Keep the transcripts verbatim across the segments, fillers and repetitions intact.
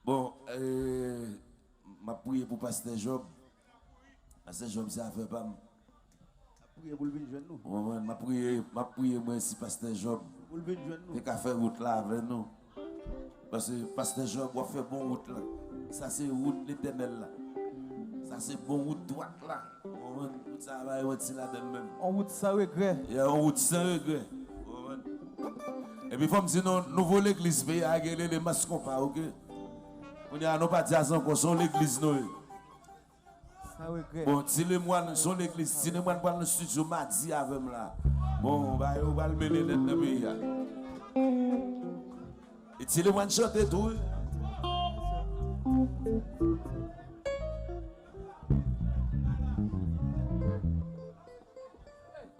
Bon, eh, m ap priye pou pastè Jòb. Pastè Jòb se afè pa m. Ap priye pou l vin jwenn nou. Ou konprann? M ap priye, m ap priye mwen si pastè Jòb Pou l vin jwenn nou. te ka fè wout la avè nou. Paske pastè Jòb, w ap fè bon wout la. Sa se wout Letènèl la. Sa se bon wout dwat la. Ou konprann? Tout sa pa yon ti ladan menm. On wout san regrè. Yeah, on wout san regrè. Ou konprann? Epi fò m di nou, nouvo legliz peyi a gen rele Mas Konpa, oke? Kounye a nou pa djaz ankò, se yon legliz nou ye. San regrè. Bon, Ti Lemwàn, se yon legliz. Ti Lemwàn pral nan estidyo madi avè m la. Bon, bagay yo pral mele nèt nan peyi a. E Ti Lemwàn chante tou, wi.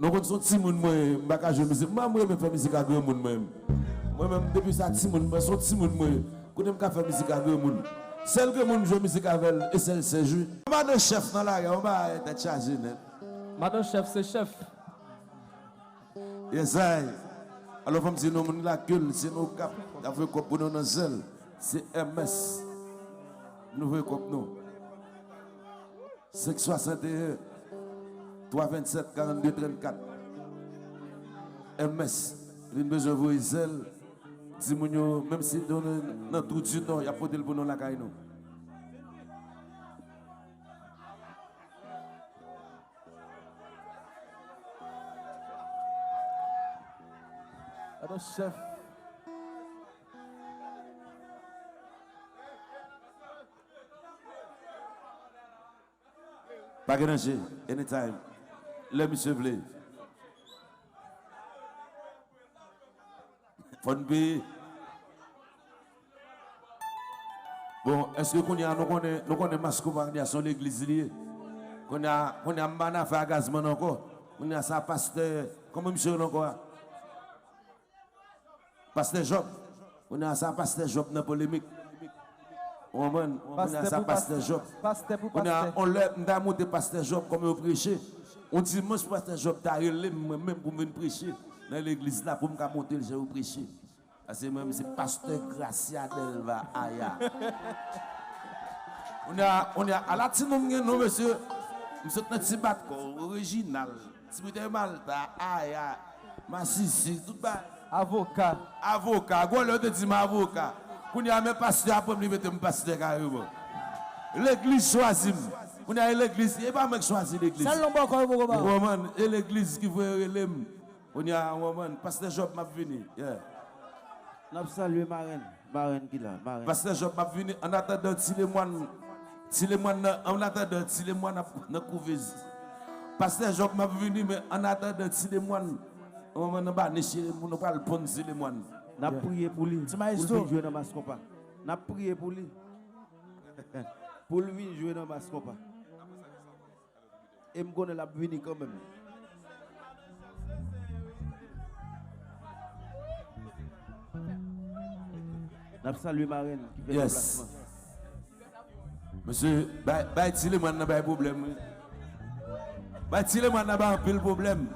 Nou konn se yon timoun mwen ye, m pa ka jwe mizik. Mwen, m renmen fè mizik a granmoun mwen. Mwen menm, depi sa timoun mwen, se yon timoun mwen ye. Kote m ka fè mizik a granmoun? Sèl granmoun m jwe mizik avè l, e sèl sèj wi. Madan chèf nan lari a, yon bagay tèt chaje nèt. Madan chèf se chèf. Yes I. Alò fò m di nou moun lakil, se nou k ap, k ap voye kòb pou nou nan zèl. Se M S. Nou voye kòb nou. Senk swasanteyen, twa vennsèt, karannde trannkat. M S, vin bezwen voye zèl. Di moun yo, menm si nou nan, nan Trou di Nò, y ap pote l pou nou lakay nou. Adan chèf. Pa gen danje, anytime. Lè misye vle. Fò n peye. Bon, èske kounye a nou konnen, nou konnen Mas Konpa kounye a se yon legliz li ye? Kounye a, kounye a m pa nan afè a gazman ankò. Kounye a sa pastè, kòman misye rele ankò a? Pastè Jòb. Kounye a sa pastè Jòb nan polemik. Ou konprann? Kounye a sa pastè Jòb. Pastè pou pastè. Kounye a, on lè, m ta monte pastè Jòb kòman yo preche. On dimanch pastè Jòb ta rele m, mwen menm pou m vin preche nan legliz la, pou m ka monte l jan yo preche. Paske mwen menm se pastè Gracia Delva Aya. Kounye a, kounye a, ala ti non m gen non, mesye. M sot nan ti bat kò, Reginald, ti boutèy Malta, Aya, Masisi, tout bagay. Avoka. Avoka, gwo lè yo te di m avoka. Kounye a, men pastè aprann li mete m pastè kareman. Legliz chwazi m. Kounye a, e legliz, e pa mwen k chwazi legliz. Sèl non bòkò yo poko ba w. Ou konprann? E legliz ki voye rele m. Kounye a, ou konprann? Pastè Jòb, m ap vini. Yeah. N ap salye marenn, marenn ki la, marenn. Pastè Jòb, m ap vini. Annatandan, Ti Lemwàn, Ti Lemwàn nan, annatandan, Ti Lemwàn ap nan kouvèz. Pastè Jòb, m ap vini, men annatandan, Ti Lemwàn, ou konprann, anba nèch, nou pral ponn Ti Lemwàn. N ap priye pou li, pou l vin jwe nan Mas Konpa. N ap priye pou li, pou l vin jwe nan Mas Konpa. E m konnen l ap vini kanmenm. N ap salye marenn ki fè deplasman. Mesye, bay, bay Ti Lemwàn nan bay pwoblèm, wi. Bay Ti Lemwàn nan bay anpil pwoblèm.